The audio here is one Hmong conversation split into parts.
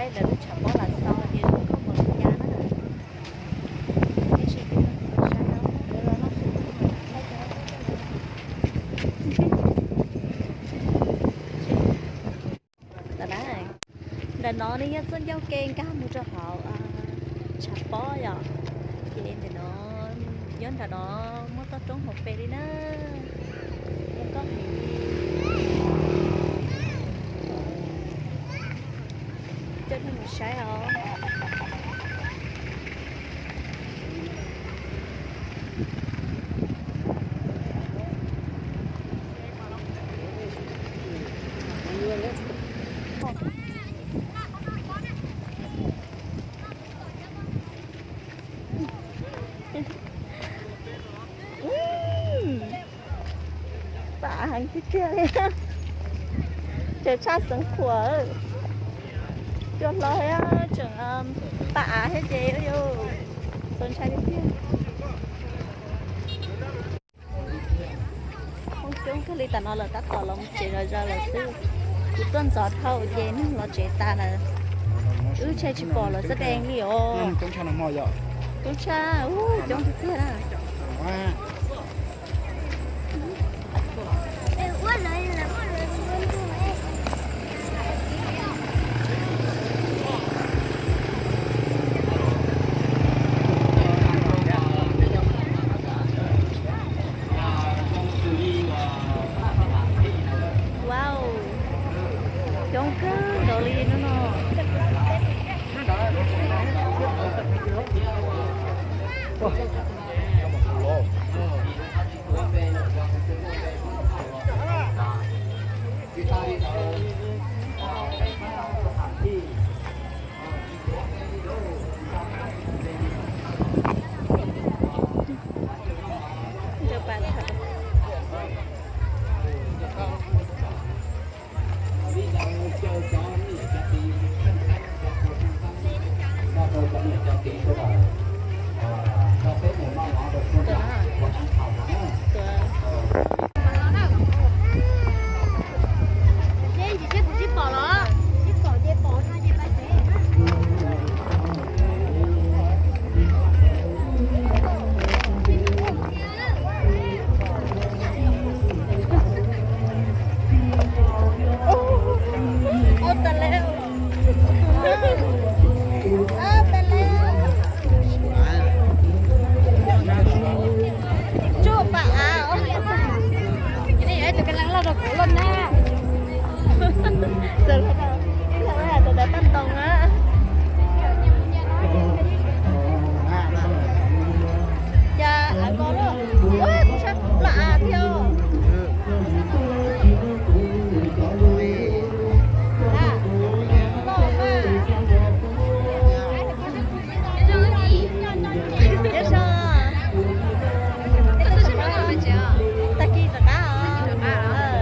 Lawv lub tshav pob lam xaus tias zoo nkauj npaum li cas na. Ntawm no ne yog txoj ncauj ke nkag mus rau hauv tshav pob yom. Ces ntawm no nyob nram no muaj toj roob hauv pes li na. Zoo nkauj heev li. Coj nej mus saib os. Pam heev tiag tiag li. Ces tshaj xeev khuam, cua hlob thiab tseem pam av thiab ces yuav yus txaus ntshai tiag tiag. Coob kawg li, tam no lawv tab tom los mus tsev zov zaws lawm xwb. Kuv tuaj ntxov dhau ces neeg los tsev tas lawm. Wb tsheb tsis pom lawv xab dee li os. Coob tshaj, coob tiag tiag na. Wow, coob kawg nkaus li no no. Tsuj pam av. Tus kab leej loj rau kuv loj na. Txawm los ib yam tus ntawd paj ntoos na. Cas av ko loj, kuv sab plam av thiab. Tag kis rov qab os.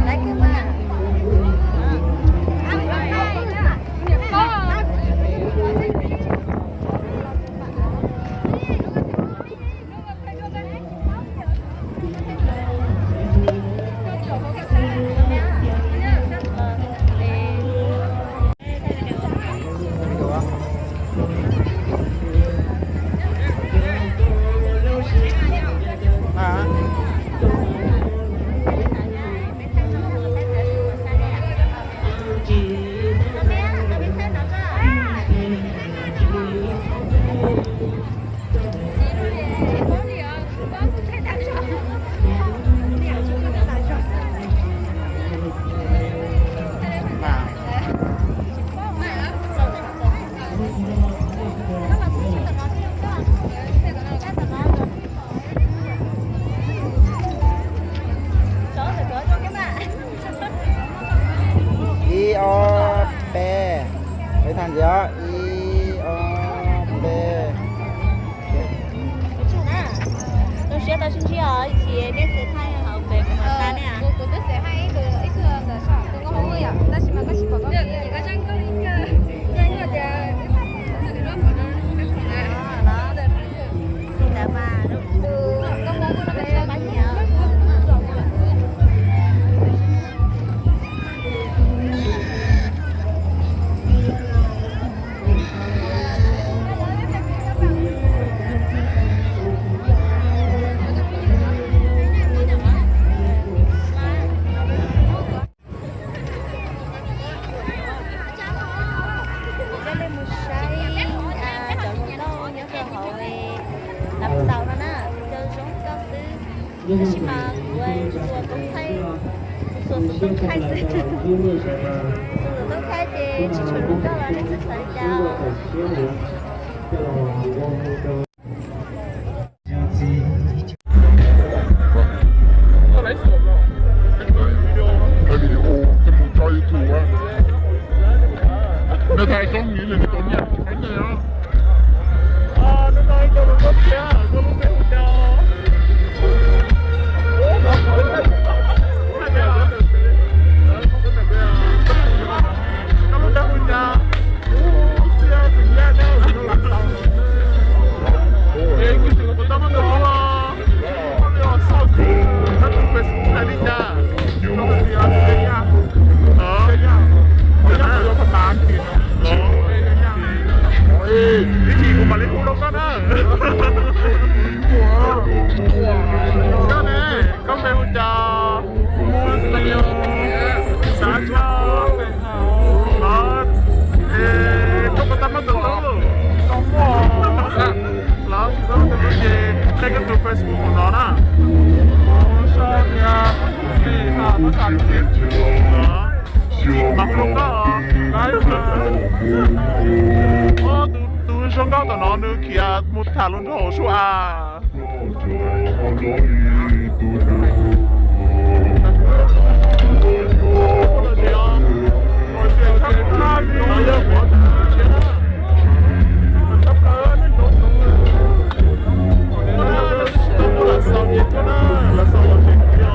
Laiv kawg mas. Ib ob peb, peb thaj ntxiv, ib ob peb. Zoo siab tau sib ntsib os, ib chim nej xav thaij hauv pem kuv mam xa nej. Tab sis mas kuv xuas toob thaij, kuv xuas xov tooj thaij xwb. Xuas xov tooj thaij ces tsis tshua zoo nkauj los nej txhob xav li cas. Video, koj mus tso YouTube. Nws thaij zoo li nws tus niam tsis qab ntej os. Ib chim kuv mam li hu rau koj na. Koj ne, koj npe hu cas? Xav tso. Koj puas tau muaj tus tub? Los tsis tau muaj tus tub ces tej koj tus Facebook no na. Tus zoo nkauj tom no nws khiav mus tham hluas nraug sub as. Txog lawm, yog tias kuv hu tsis tau zoo li nej sawv daws lub siab nyiam los thov sawv daws